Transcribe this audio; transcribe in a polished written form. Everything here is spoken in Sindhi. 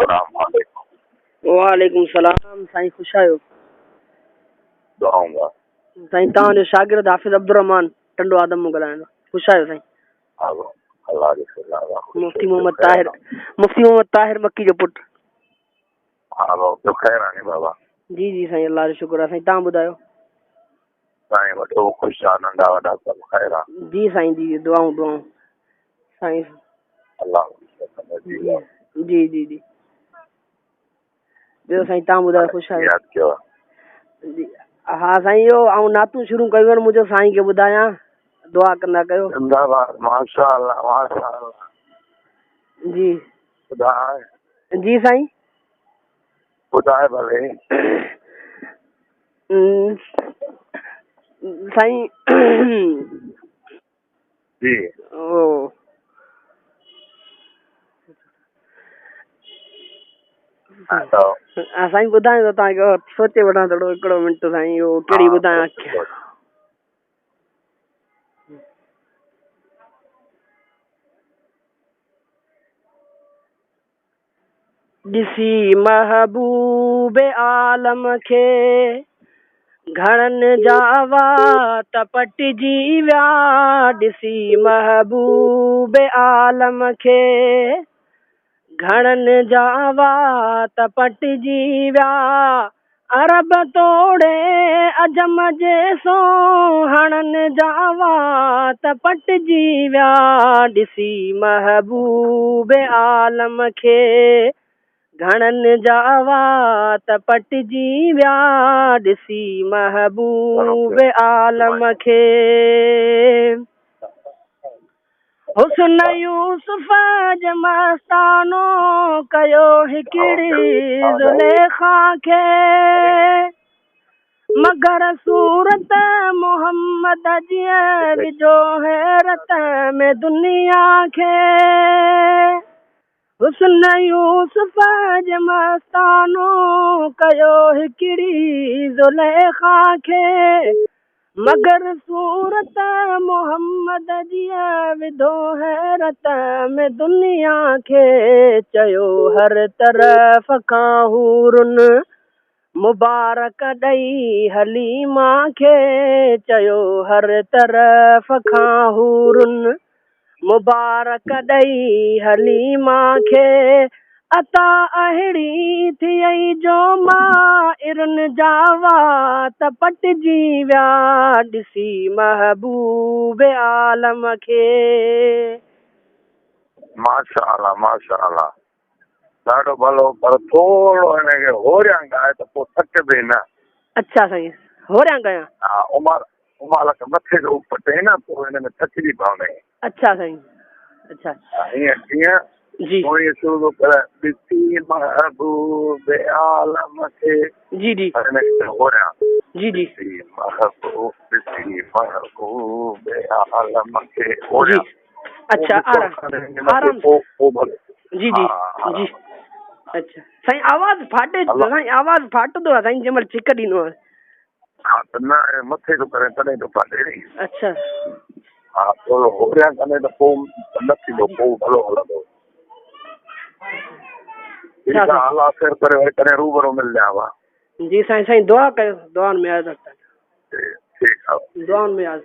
السلام عليڪم. وعليڪم السلام سائين خوش آهيو. دعائون ڀاء. سائين توهان جو شاگرد حافظ عبدالرحمان ٽنڊو آدم مان ڳالهايان ٿو خوش آهيو سائين. الله جو فضل آهي خوش مفتي محمد طاهر مفتي محمد طاهر مڪي جو پٽ. ها بابا ٻيو خير آهي ني بابا. جي جي سائين الله جو شڪر آهي سائين توهان ٻڌايو. سائين وڏو خوش آ ننڍا وڏا سڀ خير آ. جي سائين جي دعائون دعائون سائين. الله جي جي جي جي ٻيو سائين تان ٻڌايو خوش آهيو. ياد ڪيو. جي ها سائين اهو آئون نعتون شروع ڪيون آهن منهنجو سائين کي ٻڌايان دعا ڪندا ڪيو. زنده باد ماشاءالله ماشاءالله. جي ٻڌاء. جي سائين. ٻڌاء ڀلي. سائين جي او ها سائين ٻڌايان ٿو توهان کي سوچي وٺان ٿورو هڪڙو منٽ سائين اهو ڪهڙي ٻڌايان ڏسي محبوب عالم کي گهڻن جا وات پٽجي ويا ڏسي محبوب عالم کي گهڻن جا وات پٽجي ويا عرب توڙي عجم جي سونهڻن جا وات پٽجي ويا ڏسي محبوب عالم کي گهڻن جا وات پٽجي ويا ڏسي محبوب عالم کي. حسن يوسف جي مستانو ڪيو هڪڙي زليخا کي مگر صورت محمد جيئن وجهو حيرت ۾ دنيا کي حسن يوسف جي مستانو ڪيو هڪڙي زليخا کي مگر صورت محمد جيئن وڌو حيرت ۾ دنيا کي چيو هر طرف کان حورن مبارڪ ڏئي حليما کي چيو هر طرف کان حورن مبارڪ ڏئي حليما کي عطا اهڙي ٿئي جو مائرن جا وات پٽجي ويا ڏسي محبوب عالم کي. ماشاء الله ماشاء الله ڏاڍو ڀلو پر ٿورو هن کي هوريان ڳاء ته پوء ٿڪبي نه. اڇا سائين هوريان ڳايان. ها عمر امالڪ مٿي جو پٽين نه پوء هن ۾ ٿڪجي پوندين. اڇا سائين اڇا. ها هيئن جيئن جي. سهڻي شروع ٿو ڪري ڏسي محبوب عالم کي. جي جي. هن کي هوريان. جي جي. ڏسي محبوب ڏسي محبوب عالم کي هوريان. جي اڇا آرام آرام پوء پوء ڀلي. جي جي جي اڇا سائين آواز ڦاٽي سائين آواز ڦاٽندو آهي سائين جنهن مهل چڪ ڏيندو آهي. ها ته نه مٿي ٿو ڪرين تڏهن ٿو ڦاٽي ني. اڇا. ها ٿورو هوريان ڪندين ته پوء نه ٿيندو پوء ڀلو هلندو. ٺيڪ آ الله خير ڪري وري ڪڏهن روبرو ملجان وا. جي سائين سائين دعا ڪيو دعائن ۾ ياد رکجو. ٺيڪ آ. دعائن ۾ ياد.